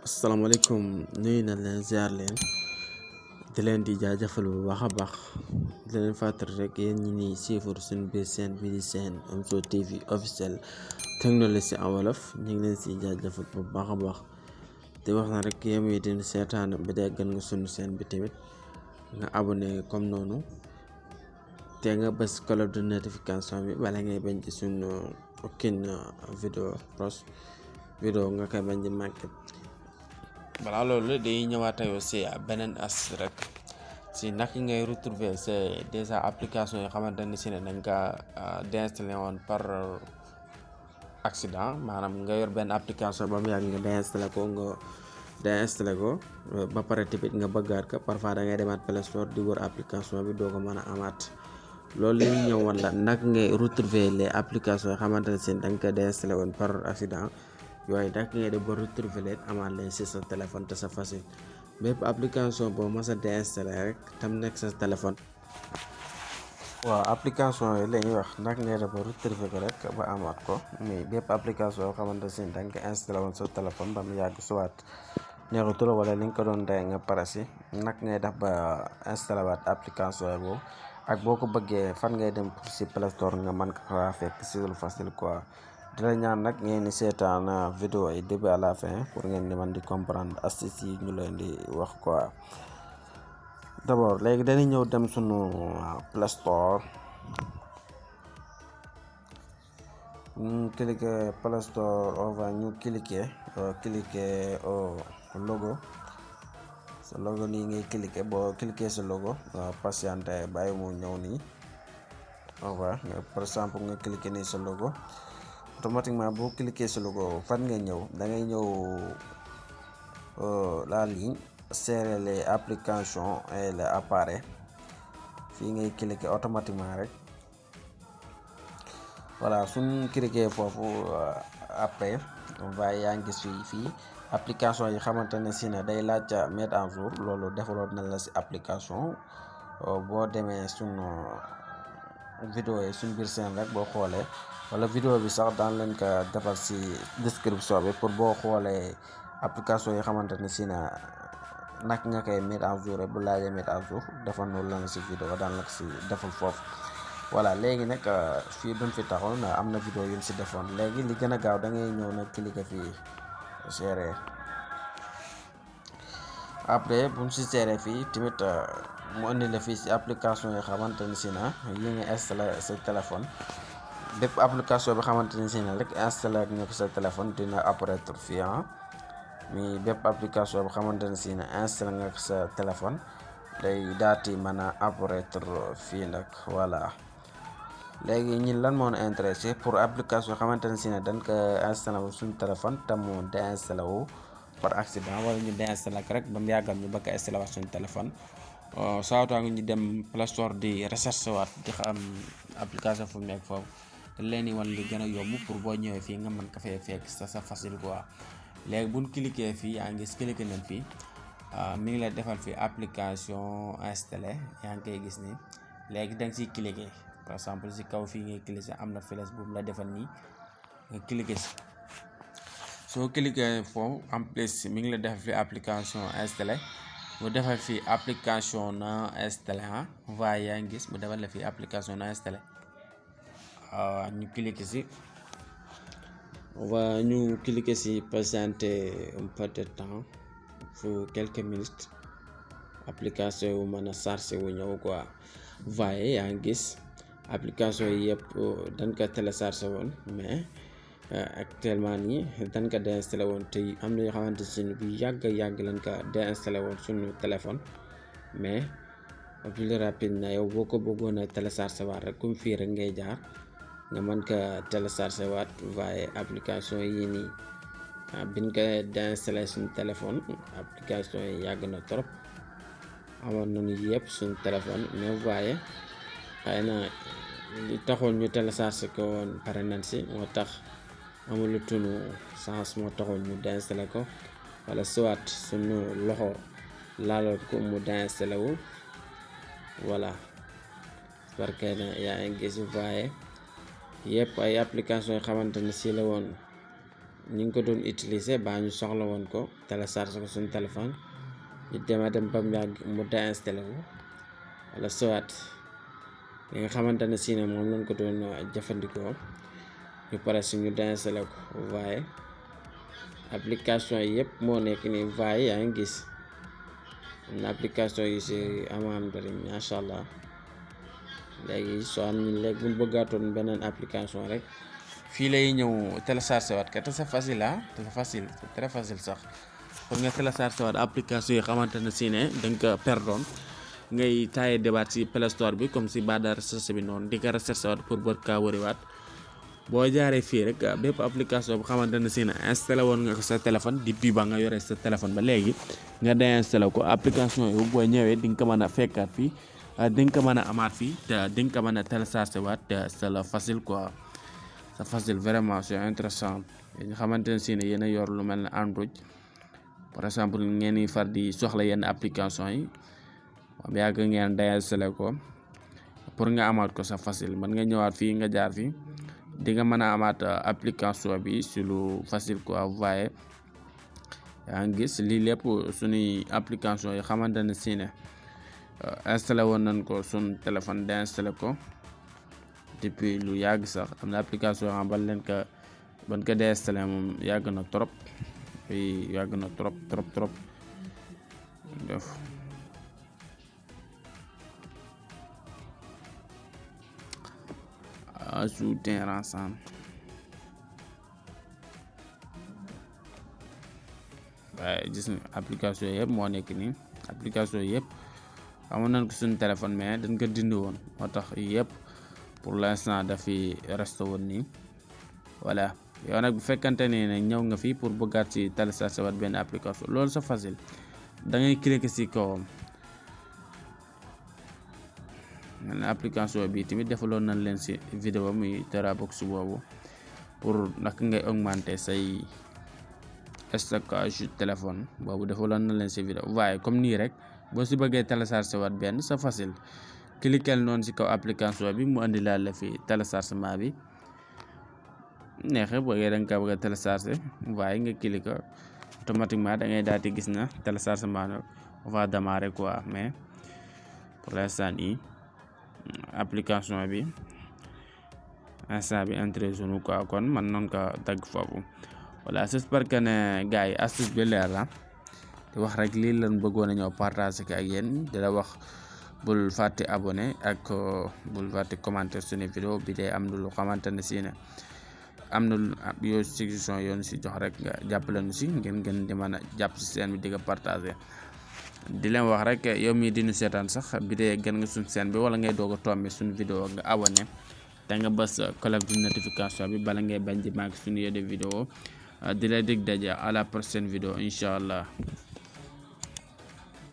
asalaamaaleykum nuyu na leen ziar leen di leen di jaajëfal bu baax a baax di leen fàttali rek yéen ñi ni suivre suñu biir chaîne bi di chaîne Omzo TV officiel technologie en wolof ñu ngi leen si jaajëfal bu baax a baax di wax na rek yéen yi di seetaan bi dee gën nga suñu chaîne bi tamit nga abonné comme noonu te nga bës cloche de notification bi bala ngay bañ ci suñu aucune vidéo nga koy bañ di manqué. balaa loolu day ñëwaat aussi beneen as rek si naka ngay retrouver c'est déjà application yoo xamante ne si ne dañ ka déinstallé woon par accident maanaam nga yor benn application ba mu yàgg nga déinstallé ko ba pare tamit nga bëggaat ko parfois da ngay demaat Play Store di wër application bi doo ko mën a amaat loolu la ñuy ñëw woon la naka ngay retrouver les applications yoo xamante ne si dañ ko déinstallé woon par accident yooyu naka ngay def ba retrouver leen amaat leen si sa téléphone te sa facile bépp application boo mës a déinstallé rek tam nekk sa téléphone. waaw application yi la ñuy wax naka ngay def ba retrouver ko rek ba amaat ko mais bépp application yoo xamante ne da nga ko installé woon sa téléphone ba mu yàgg soit neexutul wala li nga ko doon day nga pare si naka ngay def ba installé waat application yi boobu ak boo ko bëggee fan ngay dem pour si Play Store nga mën ko faa fekk si lu facile quoi. di la ñaan nag ngeen di seetaan vidéo yi début à la fin pour ngeen di mën di comprendre astuce yi ñu leen di wax quoi. d'abord léegi dañuy ñëw dem sunu Play Store ñu cliquer Play Store on va ñu cliquer au logo sa logo nii ngay cliquer boo cliquer sa logo patiente bàyyi mu ñëw nii on va par exemple nga cliquer nii sa logo automatiquement boo cliquer sa logo fan nga ñëw da ngay ñëw la ligne serrer les applications et les appareils fii ngay cliquer automatiquement rek voilà suñ cliquer foofu après on va yaa ngi gis fii application yi xamante ne si ne day laaj mettre en jour loolu defaloon na la si application boo demee suñu vidéo yi suñ biir seen rek boo xoolee wala vidéo bi sax daan leen ko defal si description bi pour boo xoolee application yi xamante ne si na naka nga koy mettre en jour bu laajee mettre en jour defal noonu la si vidéo daan la ko si defal foofu. voilà léegi nag fii duñ fi taxoon am na vidéo yu ñu si defoon léegi li gën a gaaw da ngay ñëw nag cliquer fii gérer après buñ si gérer fii tamit mu indi la fii si application yi xamante ne si na yi nga installé sa téléphone bépp application bi xamante ne si na rek installé ak nga ko sa téléphone dina apparaître fii mais bépp application bi xamante ne si na installé nga ko sa téléphone day daati mën a apparaître fii nag voilà. léegi ñun lan moo ñu intéressé pour application xamante ne si ne dañ ko installé wu suñu téléphone te mu déinstallé wu par accident wala ñu déinstallé ko rek ba mu yàggal ñu bëgg a installé waat suñu téléphone saa taa ñu dem Play Store di recherche waat di xam application fu mu nekk foofu te leen di wan li gën a yomb pour boo ñëwee fii nga mën ko fee fekk sa facile quoi. léegi buñ cliquer fii yaa ngi cliquer nañ fii mi ngi lay defal fii application installé yaa ngi koy gis ni léegi da nga siy cliquer par exemple si kaw fii ngay cliquer am na flèche bu mu la defal nii nga cliquer si soo cliquer foofu en plus mi ngi la defal fii application installé mu defal fii application na installé waaye yaa ngi gis mu defal la fii application na installé ñu cliquer si ñu cliquer si patienter un peu de temps pour quelques minutes application yu mën a chargé wu ñëw quoi. waaye yaa ngi gis application yi yëpp dañ ko téléchargé woon mais actuellement nii dañ ko déinstallé woon te am na yoo xamante ne bu yàgg lañ ko déinstallé woon suñu téléphone mais plus rapide na yow boo ko bëggoon a téléchargé waat rek comme fii rek ngay jaar nga mën ko téléchargé waat waaye application yi nii biñ ko déinstallé suñu téléphone application yi yàgg na trop amoon nañu yëpp suñu téléphone mais waaye xëy na li taxoon ñu téléchargé ko woon pare nañ si moo tax amul tunu chance moo taxoon ñu déinstallé ko wala soit suñu loxo laaloon ko mu déinstallé wu voilà parce que yaa ngi gis waaye yëpp ay application yoo xamante ne si la woon ñu ngi ko doon utiliser ba ñu soxla woon ko télécharge ko suñu téléphone ñu dem ba mu yàgg mu déinstallé ko wala soit li nga xamante ne si ne moom lañ ko doon jëfandikoo ñu pare si ñu déinstallé ko waaye application yi yëpp moo nekk nii waaye yaa ngi gis am na application yi si am njëriñ macha allah. léegi soo am ñu léegi bu bëggaatoon beneen application rek fii lay ñëw télécharger waat kat c'est facile c'est facile, c'est très facile sax pour nga télécharger waat application yi xamante ne si ne da nga ko perdoon ngay taaye débat si Play Store bi comme si bada recherche bi noonu di ko recherche waat pour bët kaa wëriwaat boo jaaree fii rek bépp application bu xamante ne si ne installé woon nga ko sa téléphone depuis ba nga yore sa téléphone ba léegi nga déinstallé ko application yi boo ñëwee di nga ko mën a fekkaat fii di nga ko mën a amaat fii te di nga ko mën a télécharger waat te c'est la facile quoi. C'est facile vraiment, c'est intéressant. Nga xamante ne si ne yéen a yor lu mel ne Android par exemple ngeen di far di soxla yenn application yi moom yàgg ngeen déinstallé ko pour nga amaat ko c'est facile mën nga ñëwaat fii nga jaar fii di nga mën a amaat application bi si lu facile quoi. Waaye yaa ngi gis lii lépp suñuy application yi xamante ne si ne installé woon nañ ko suñ téléphone déinstallé ko depuis lu yàgg sax am na application yoo xam ban ko déinstallé moom yàgg na trop yàgg na trop def soutien ensemble waaye gis nga application yëpp moo nekk nii application yëpp amoon nañ ko suñu téléphone mais dañ ko dindi woon moo tax yëpp pour l'instant dafi resté woon nii voilà. yow nag bu fekkante ne ñëw nga fii pour bëggaat ci télécharger waat benn application loolu c'est facile da ngay cliquer ci kawam ne application bi tamit defaloon nañ leen ci vidéo muy Terabox boobu pour naka ngay augmenter say stockage téléphone boobu defaloon nañ leen ci vidéo waaye comme nii rek boo ci bëggee télécharger waat benn c'est facile cliquer noonu ci kaw application bi mu andi laal la fi téléchargement bi neexee bëggee da nga ko bëgg a télécharger waaye nga cliquer automatiquement da ngay daal di gis na téléchargement va démarrer quoi. Mais pour l'instant nii application bi instant bi entré zone quoi kon man noonu ko dagg foofu. Voilà, j'espère que ne gars yi astuce bi leer la di wax rek lii lan bëggoon a ñëw partager ko ak yéen di la wax bul fàtte abonné ak bul fàtte commenter suñu vidéo bi dee am na lu xamante ne si ne am na yoo suggestion yoon si jox rek nga jàppale nu si ngeen gën di mën a jàpp si seen bi di ko partager di leen wax rek yow mii di nu seetaan sax bi dee gën nga suñ seen bi wala ngay doog a tombé suñu vidéo nga abonné te nga bës cloche de notification bi bala ngay bañ di manqué suñu yëde vidéo di la dig daje à la prochaine vidéo incha allah.